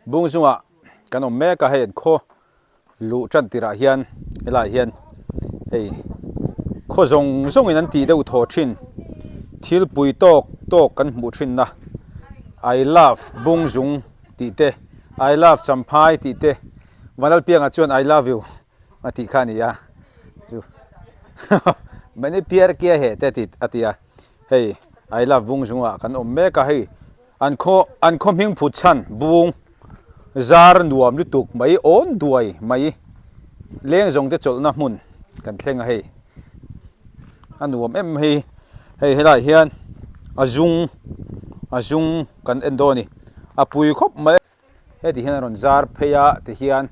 Bungzungah kan awm mek a, hei an khaw luh tan tirah hian helaiah hian hei khaw zawng zawngin an tih deuh thaw thin thil pui tawk tawk kan hmuh thin na I love Bungzung tih te I love Champhai tih te Vanlalpianga chuan I love you a tih kha a ni a chu many piar kia he te a ti a hei I love Bungzungah kan awm mek a hei. An khaw an khaw hming phut chhan bung zar nuam lutuk mai awn duai mai leng zawng te chawlhna hmun kan thleng a hei a nuam em hei hei helaiah hian a zung a zung kan en dawn a ni a pui khawp mai heti hian a rawn zar phei a ti hian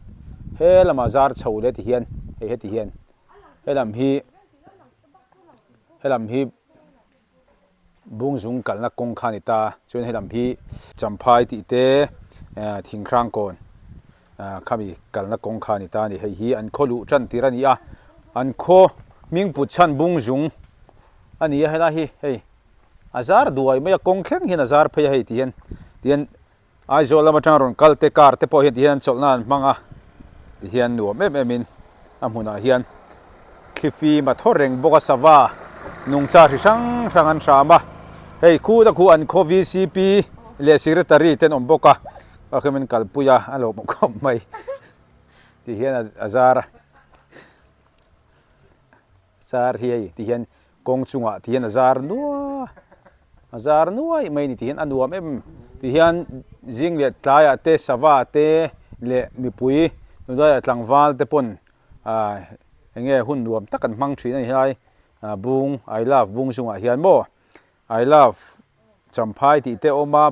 he lamah zar chho leh ti hian hei heti hian helam hi helam hi. Bungzung kalna kawng kha a ni ta. Chuan helam hi Champhai tih te Thinghrangkawn khami kalna kawng kha a ni ta a ni. Hei hi an khaw luh tan tir a ni a, an khaw hming put chhan Bungzung a ni a helai hi hei a zar duai mai a, kawng thleng hian a zar phei a hei ti hian tihian Aizawl lam atanga rawn kal te car te pawh hian tihian an chawlhna an hmang a, tihian nuam em em in a hmunah hian thlifim a thaw reng bawk a, sava nungcha hri hrang hrang an hram a, hei khuta khu an khaw vcp leh secretary te an awm bawk a, a khian min kalpui a, a lawmawm khawp mai tihian a zar a. Zar hi hei ti hian kawng chungah ti hian a zar nuai a zar nuai mai a ni ti hian a nuam em ti hian zing leh tlaiah te sava te leh mipui nulaiah tlangval te pawn ah eng nge hun nuam tak an hmang thin a ni helai ah bung I love bung chungah hian maw I love Champhai tih te a awm a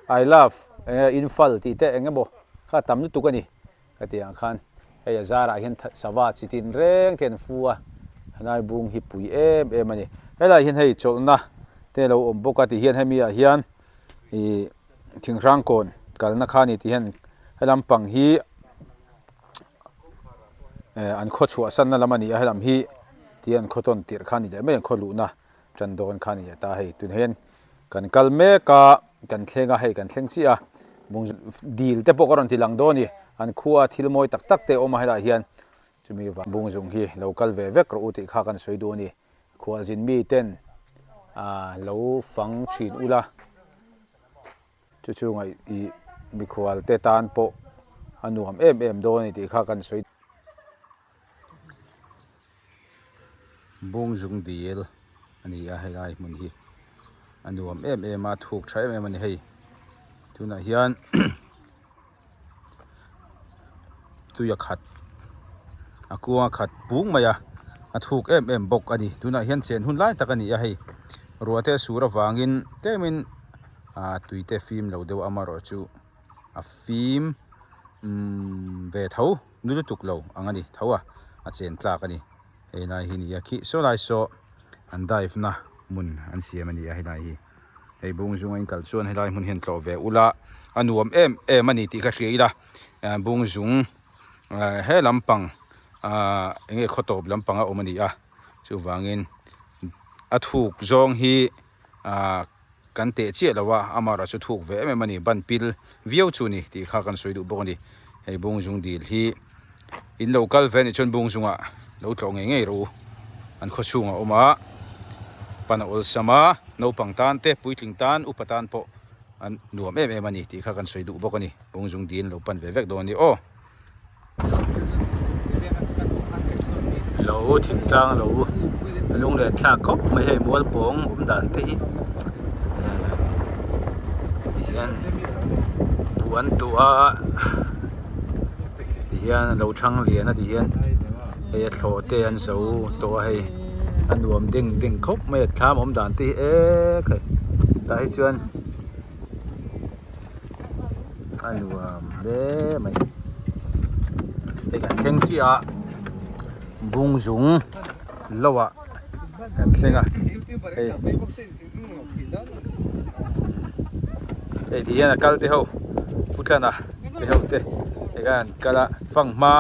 I love eng nge Imphal tih te eng emaw kha tam lutuk a ni. Ka tih ang khan hei a zarah hian sava chi tin reng te an fu a, helai bung hi pui em em a ni. Helaiah hian hei chawlhna te lo awm bawk a ti hian hemi ah hian ih Thinghrangkawn kalna kha a ni tih hian helam pang hi eh an khaw chhuahsanna lam a ni a, helam hi ti an khaw tawn tirh kha a ni leh mai an khaw luhna. Tan dawn kha a ni ta hei tun hian kan kal mek a kan thleng a hei kan thleng chiah a bung dil te pawh ka rawn ti lang dawn a ni an khua thil mawi tak tak te a awm a helaiah hian chumi vang bung zung hi lo kal ve vek rawh u tih kha kan sawi duh a ni khualzin mi ten ah lo fang thin ula chu chu ngaih ih mikhual te tan pawh a nuam em em dawn a ni tih kha kan sawi. Bungzung dil a ni a helai hmun hi a nuam em em a thuk tha em em a ni hei tunah hian tui a khat a kuang a khat pung mai a a thuk em em bawk a ni tunah hian chen hun lai tak a ni a hei ruah te a sur avangin tlemin ah tui te fim lo deuh amaherawhchu a fim umm ve tho. Nu lutuk lo ang a ni tho a, a chen tlak a ni. Hei lai hi ni a khi saw lai saw an dive na hmun an siam a ni a helai hi. Hei bung zunga in kal chuan helai hmun hian tlawh ve ula a nuam em em a ni tih ka hria ila bung zung he lampang ah eng nge khaw tawp lampang a awm a ni a chuvangin a thuk zawng hi ah Kan teh chiah lo a, amaherawh chu thuk ve em em a ni, ban pil viau chu a ni tih kha kan sawi duh bawk a ni. Hei Bungzung dil hi in lo kal ve a nih chuan Bungzungah lo tlawh ngei ngei rawh u, an khaw chhungah a awm a, pan a awlsam a, naupang tan te, puitling tan, upa tan pawh an nuam em em a ni tih kha kan sawi duh bawk a ni. Bungzung dil lo pan ve vek dawn a ni aw. Lo thingtlang lo lunglen thlak khawp mai hei mual pawng awm dan te hi tihian buh an tuh a tihian a lo thang lian a tihian hei a thlawh te an zo tawh a hei a nuam ding ding khawp mai a thlam awm dan te hi ek hei tah hi chuan. A nuam hle mai hei kan thleng chiah a bung zung lo ah kan thleng a hei hei ti hian a kal te ho pu tlana te ho te hei khan an kal a fanghma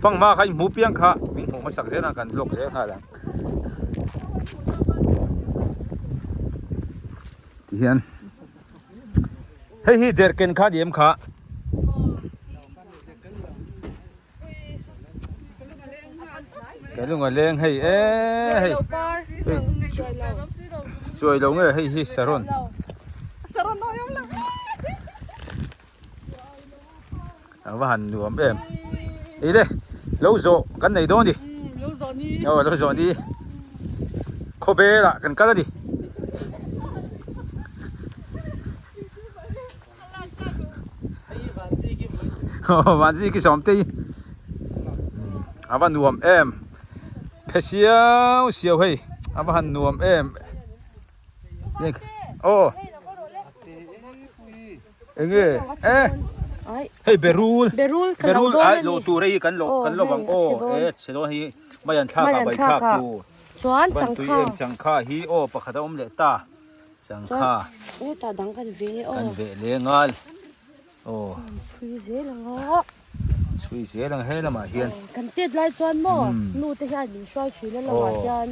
fanghma kha in hmuh piang kha min hmuh hmasak zel ang kan vlog zel nghal ang ti hian. Hei hi derhken kha ni em kha? Ka lunga leng hei e hei. Chuai lo nge hei hi saron. A va han nuam em. Ei le lo zawh kan nei dawn ni. Lo zawh ni. Aw lo zawh ni. Khawbel ah kan kal a ni. Vanzi ki sawm te hi a va nuam em phe siau siau hei a va han nuam em aw enge e hei berul berul ai lo tur hei kan lo kan lo ang aw e chhe dawn hei mai an thlak a bai thlak tur chuan changkha changkha hi aw pakhat a awm leh ta. Changkha. Hetah dang kan ve leh aw. Kan ve leh ngal. Aw. Chhui zel ang a. Chhui zel ang he lamah hian. Kan tet lai chuan maw nu te hian min hruai thin a lamah hian.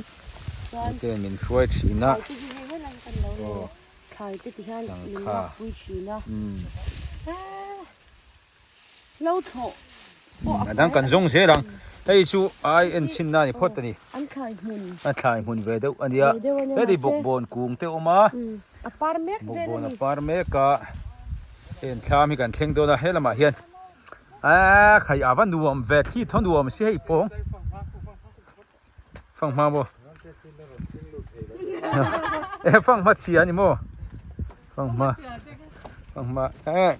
Nu te min hruai thin a. Thlai te hi hei helam kan lo nei. Thlai te ti hian min lakpui thin a. Lo thlawh pawh a dang kan zawng zel ang hei chu ai en chhin na ni phawt a ni an thlai hmun a thlai hmun ve deuh a nia heti bawkbawn kung te awm a a par mek vel a ni bawkbawn a par mek a heng thlam hi kan thleng dawn a he lamah hian aaa khai a va nuam ve thli thaw nuam si hei pawng Fanghma maw? E fanghma chhia ani maw? Fanghma. Fanghma. E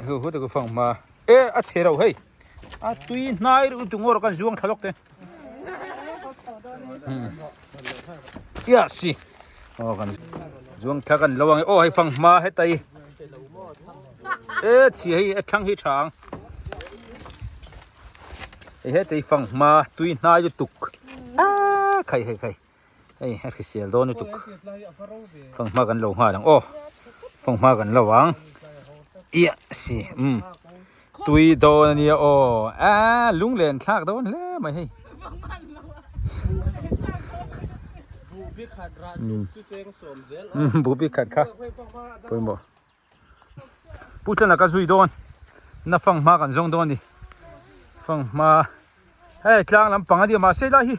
hu hu te fanghma. E a chhe ro hei. A tui hnai ru tu ngor kan zuang thalok te. Ya si. Oh kan zuang thla kan lo ang. Oh hei fanghma hetai. E chhia hei a thlang hi thang. Hei hetei fanghma tui hnai lutuk aaa khai khai khai hei a hrisel dawn lutuk fanghma kan lo nghal ang aw fanghma kan lo ang iah si umm tui dawn ania aw aaa lunglen thlak dawn hle mai hei buh bik khat kha pawimawh. Pu Tlana ka zui dawn na fanghma kan zawng dawn a ni fanghma hei tlang lampang a nia mahse helai hi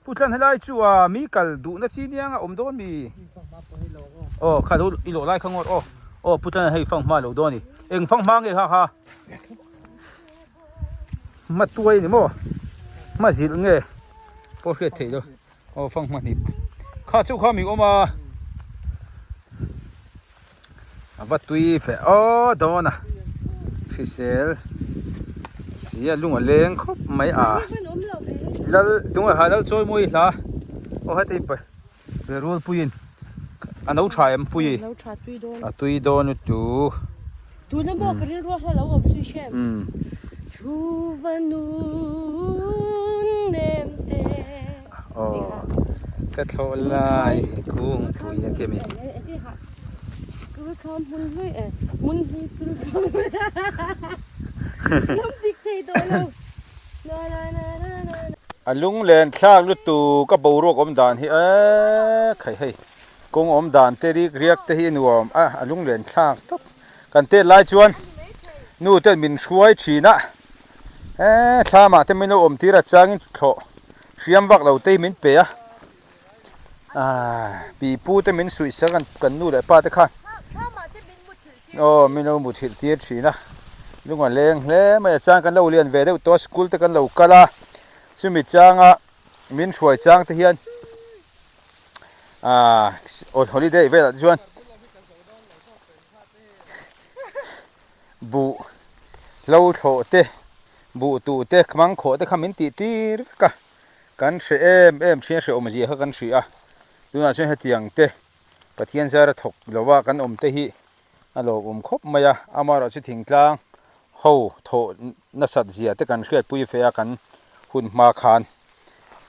Pu Tlan helai chu a mi kal duhna chi nia ang a awm dawn mi aw kha lo i lawh lai kha ngawt aw aw Pu Tlana hei fanghma a lo dawn a ni eng fanghma nge kha kha hma tuai a ni maw hma zilh nge pawh hriat theih lo. Aw fanghma hnip kha chu kha mi awm a a va tui fe aw dawn a hrisel si a lung a leng khawp mai a lal tunge ha lal chawi mawi hla aw heti pa ve rul puiin a no tha em pui a tui dawn lutu tuna maw ka rilru a hla lo awm chu i hre em thu va nun nem te. Aw ka thlawh lai kungpui an ti a mi. A lunglen thlak lutuk a boruak awm dan hi eee khai hei kawng awm dan te rik riak te hi a nuam a a lunglen thlak tawp kan tet lai chuan nu ten min hruai thin a He thlamah te min lo awm tir a changin thlawh hriam vak lo te hi min pe a ah pi pu te min suih sak an kan nu leh pa te khan aw min lo muthilh tir thin a lung a leng hle mai a chang kan lo lian ve deuh tawh a school te kan lo kal a chumi changa min hruai chang te hian ah holiday velah te chuan. Buh hlo thlawh te, buh tuh te, mang khawh te kha min tih tir vek a, kan hre em em thin a hrehawm zia kha kan hria a, tunah chuan hetiang te Pathian zara thawk lova kan awm te hi a lawmawm khawp mai a, amaherawhchu thingtlang ho thawh nasat zia te kan hriatpui fe a kan hun hma khan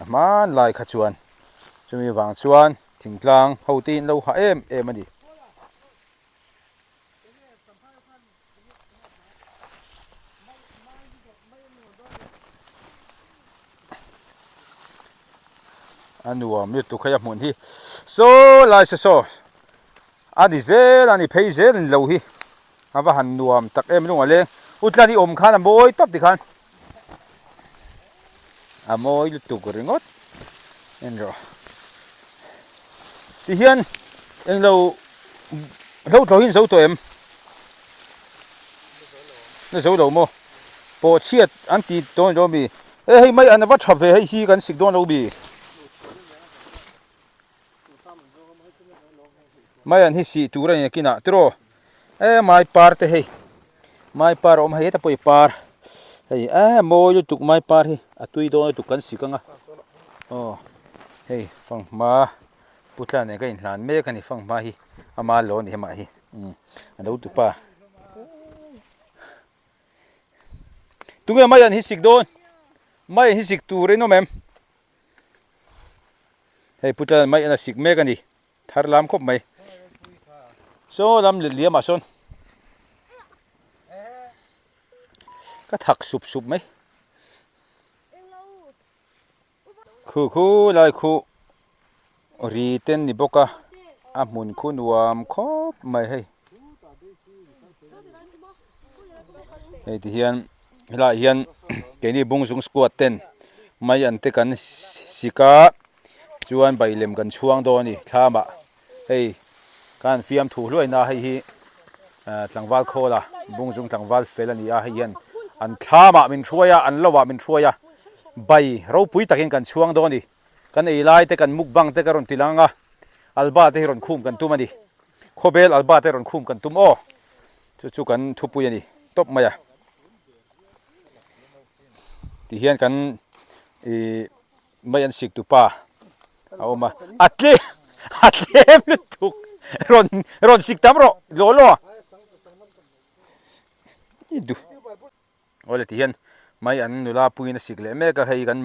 a hmanlai kha chuan chumi vang chuan thingtlang ho te hi an lo hah em em a ni. A nuam lutuk hei a hmun hi saw lai se saw a ni zel a ni phei zel a ni lo hi a va han nuam tak em lung a leng u tlan i awm khan a mawi tawp tikhan. A mawi lutuk ringawt en rawh. Tihian englo hlo thlawh hi an zo tawh em? Na zo lo maw? Pawh chhiat an ti dawn lo mi? E hei mai an va tha ve hei hi kan sik dawn lo mi? Mai an hi sih tur a ni nakinah tiraw? E mai par te hei mai par a awm hei heta pawh i par hei e mawi lutuk mai par hi a tui dawn lutuk kan sik anga aw hei fanghma putla nen ka inhlan mek a ni fanghma hi ama lo a ni hemah hi umm a lo tupa tunge mai an hi sik dawn mai an hi sik tur in awm em hei putla mai an a sik mek a ni. Thar lam khawp mai. Saw lam let liam ah sawn ka thak sup sup mai. Khu khu lai khu ri ten ni bawk a, a hmun khu nuam khawp mai hei. Hei ti hian helaiah hian keini Bungzung squad ten mai an te kan sik a. Chuan bai lem kan chhuang dawn a ni thlamah hei khan fiamthu hluaina hei hi tlangval khawl a bungzung tlangval fel a ni a hei hian an thlamah min hruai a an lovah min hruai a bai ropui takin kan chhuang dawn a ni kan ei lai te kan mukbang te ka rawn ti lang a alba te hi rawn khum kan tum a ni khawbel alba te rawn khum kan tum aw chu chu kan thupui a ni tawp mai a tihian kan ih. Mai an sik tupa a awm a, a tlem a tlem lutuk rawn rawn sik tam rawh law law i duh awle ti hian mai an nula puiin a sik leh mek a hei kan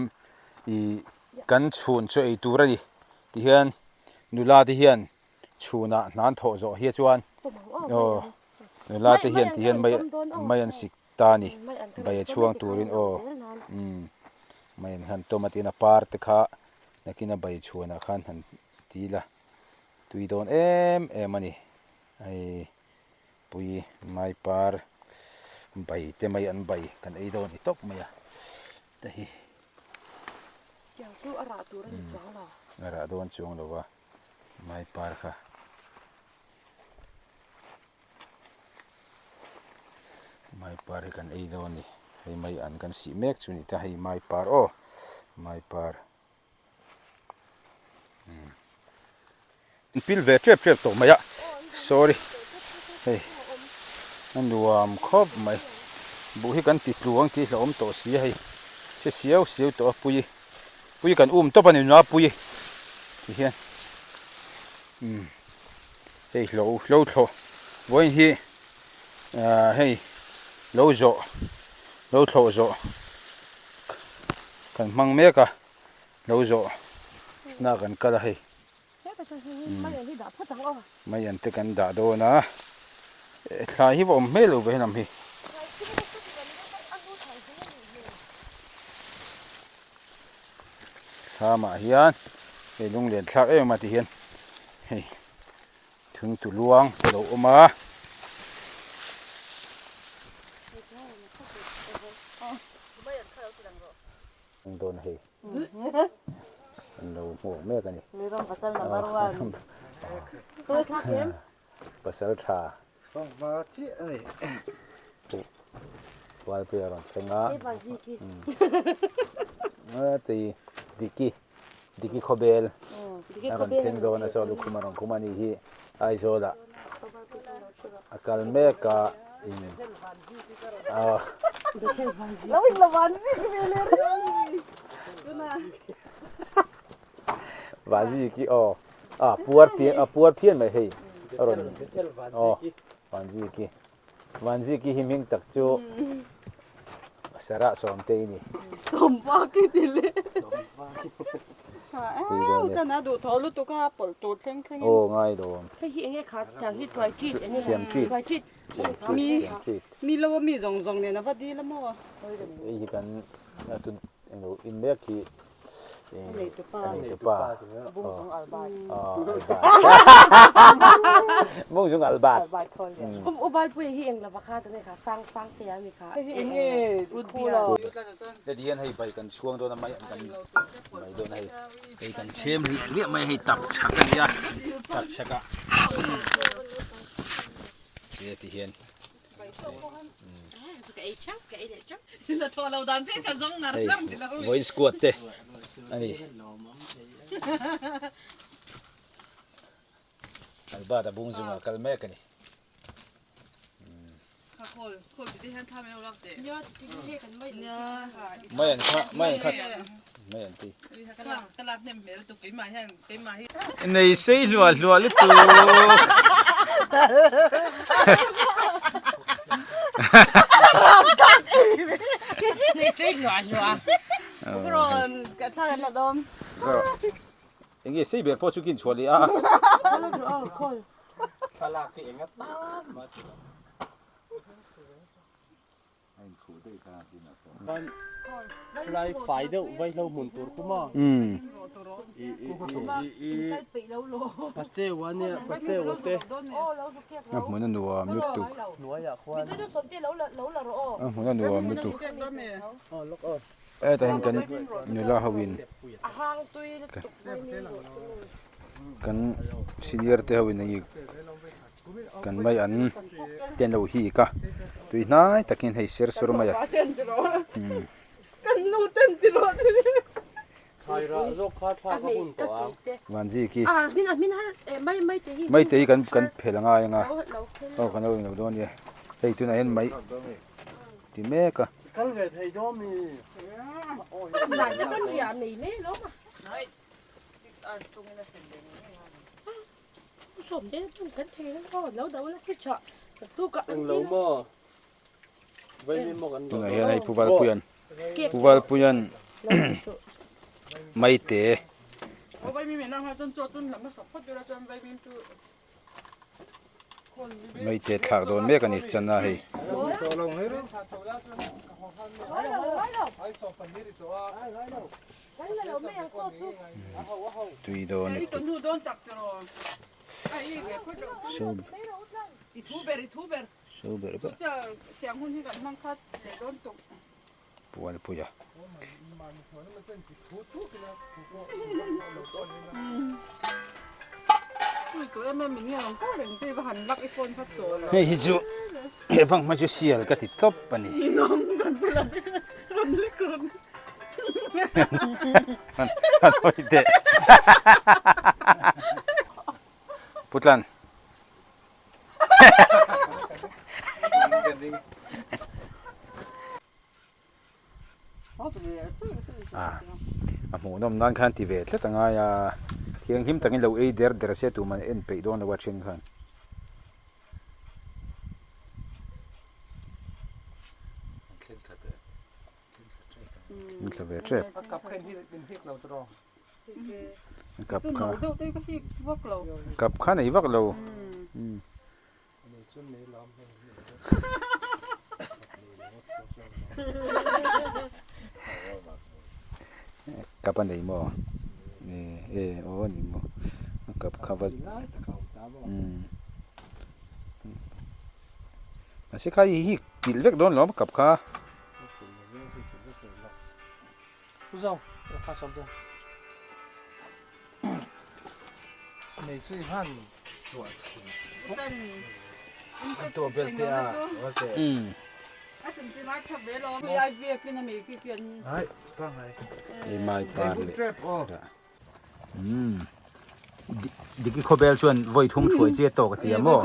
ih kan chhun chu ei tur a ni ti hian nula te hian chhunah hnan thawh zawh hi chuan aw nula te hian ti hian mai mai an sik ta a ni bai a chhuang turin aw umm mai an han tawm a tin a par te kha nakin a bai chhuanah khan han ti ila tui dawn em em a ni hei pui mai par bai te mai an bai kan ei dawn i tawp mai a te hi a rah dawn chuang lo a mai par kha. Mai par hi kan ei dawn a ni hei mai an kan sih mek chu a ni ta hei mai par aw mai par umm pil ve tep tep tawh mai a sorry hei a nuam khawp mai buh hi kan ti tlu ang tih hlauhawm tawh si a hei che siau siau tawh a pui pui kan um tawp a ni nula pui ti hian umm. Hei hlo hlo thlawh vawiin hi ahh hei lo zawh lo thlawh zawh kan hmang mek a lo zawh na kan kal a hei mai an te kan dah dawn a thlai hi va awm hmel lo ve helam hi. Thlamah hian hei lunglen thlak em em a ti hian hei thingtu luang te lo awm a. Dawn hei an lo hmuh mek a ni. Pasal tha. Fanghma chiah a ni. Tualpui a rawn thleng a. Tei Diki Diki khawbel a rawn thleng dawn a saw lukhum a rawn khum a ni hi Aizawl ah a kal mek a in Vaziki aw a puar pian a puar phian mai hei a rawn aw Vanziki Vanziki hi hming tak chu Sarah Sawmtei a ni. Sawmvaki ti le. Tha e chan a duh thaw lutuk a pawlh tur thleng thleng in. Aw ngai lo awm. Hei hi enge kha tiang hi tuai chit enge tuai chit. Mi mi lo a mi zawng zawng nen a va dil a maw. Hei hi kan tun englo in mek hi. A neitupa. Bungzung Albert. Bungzung Albert. U Valpuia hi eng lova kha tunge kha sang sang te a mi kha. Enge root beer. Heti hian hei bai kan chhuang dawn a mai an kan mai dawn a hei. Hei kan chhem riah riah mai a hei tap chhak a nia tap chhak a heti hian. Hei vawiin squad te a ni. Albert a bung zungah kal mek a ni. Mai an kha mai an kha mai an ti. Nei sei hluah hluah lutuk. Nei sei hluah hluah. Enge sei ber pawh chu kin chhuah leh a. Lai fai deuh vaihlo hmun tur khu maw? Pacheua nia Pacheua te. A hmun a nuam lutuk. Hnuaiah khuan. A hmun a nuam lutuk. Hetah hian kan nula ho in kan senior te ho in hei kan mai an te an lo hik a tui hnai takin hei ser sur mai a Vanziki mai te hi kan kan phel angai anga aw kan lo englo dawn nia hei tunah hian mai ti mek a. Kal ve thei dawn mi. Englo maw? Vaimim maw kan Tunah hian hei Pu Valpuia'n Pu Valpuia'n maite Maite thlak dawn mek a ni chana hei. Tui dawn lutuk. So ber ber. Pualpuia. Hei hi chu he vang hma chu sial ka ti tawp a ni. Putlan. A hmuhnawm nan khan ti ve tlat a ngai a, thianghlim takin lo ei der der se tuman en peih dawn lo a then khan. Min thla ve tep. Kap kha kap kha nei vak lo. Kap a nei maw? E aw a ni maw? Kap kha va Mahse kha hi hi kilh vek dawn lo kap kha. Diki khawbel chuan vawi thum thuai chi a tawk a ti a maw?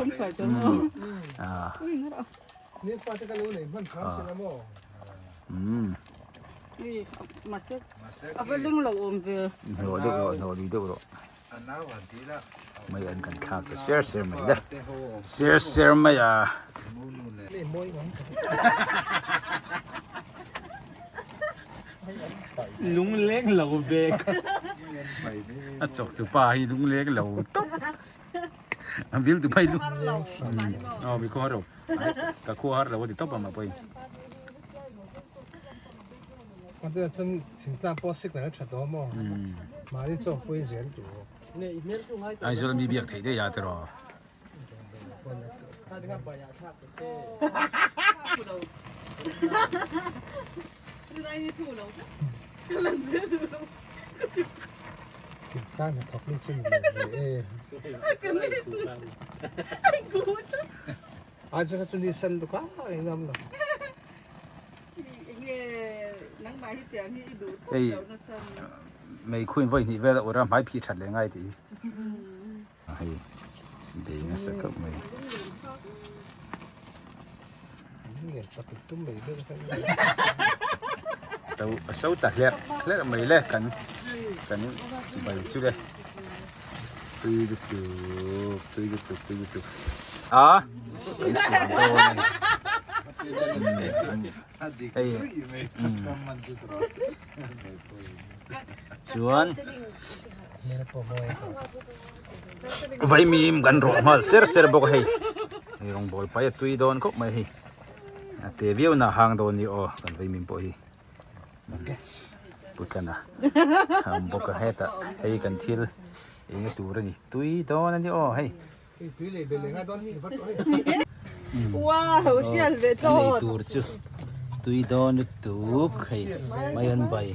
Hnawh deuh rawh hnawh lui deuh rawh. Mai an kan thlak ta ser ser mai le. Ser ser mai a. Lungleng lo ve ka. A chawk tu pa hi lungleng lo tawp. A vil tu pai lu. Aw mi khaw har lo. Ka khua har lo a ti tawp ang mah pawhin. Tunah chuan thingtlang pawh signal a tha tawh maw? Mahni chaw pui zel tur. Aizawl mi biak theih daih a tiraw? Thingtlang hnathawk hi chu ni lo ve e. Aizawl kha chu ni san luka engam lo. Hei meikhuin vawi hnih vel a ur a hmai phih that leh ngai tih hi. Hei bei nasa khawp mai. To a so ta hlerh hlerh mai le kan kan bai chu le tui lutuk tui lutuk tui lutuk a kan siam dawn a ni hei chuan Vaimim kan rawh nghal ser ser bawk a hei hei rawngbawl pai a tui dawn khawp mai hei a te viau na hang dawn ni aw kan vaimim pawh hi putlana a awm bawk a hetah hei kan thil eng a tur a ni tui dawn a ni aw hei. An ei tur chu tui dawn lutuk hei mai an bai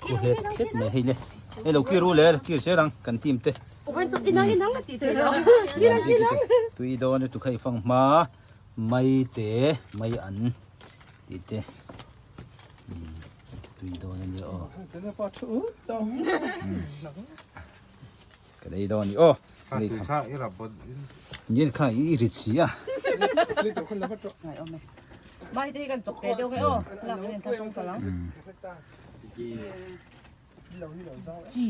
khu hlet hlet mai hei le hei lo kir u le kir zel ang kan team te tui dawn lutuk hei fanghma mai te mai an tih te tui dawn ania aw. Ka lei dawn i aw. Kha tui kha i rap bawt in. Nil kha i rit si a. Mai te hi kan chawk te deuh nge aw. Lak hian thla tawng chal ang. Chi.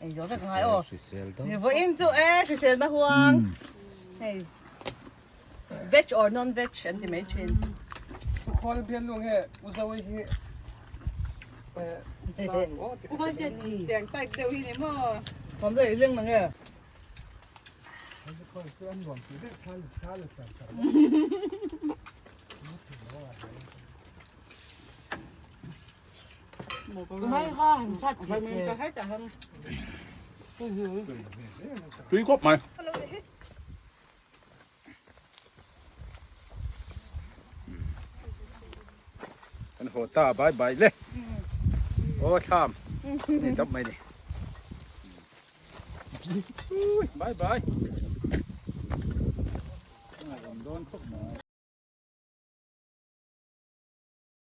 Ei zo vek ngai aw. Vawiin chu e hrisel na huang. Hei. Veg or non veg an ti mai thin. Khawl bial lu nge u Zoe hi Tiang type deuh hi ni maw. Awm deuh i leng mang e. Tui khawp mai. Kan haw ta bai bai le. Aw thlam. Ni tawp mai ni. Ui bai bai. Ngaihawm dawn khawp mai.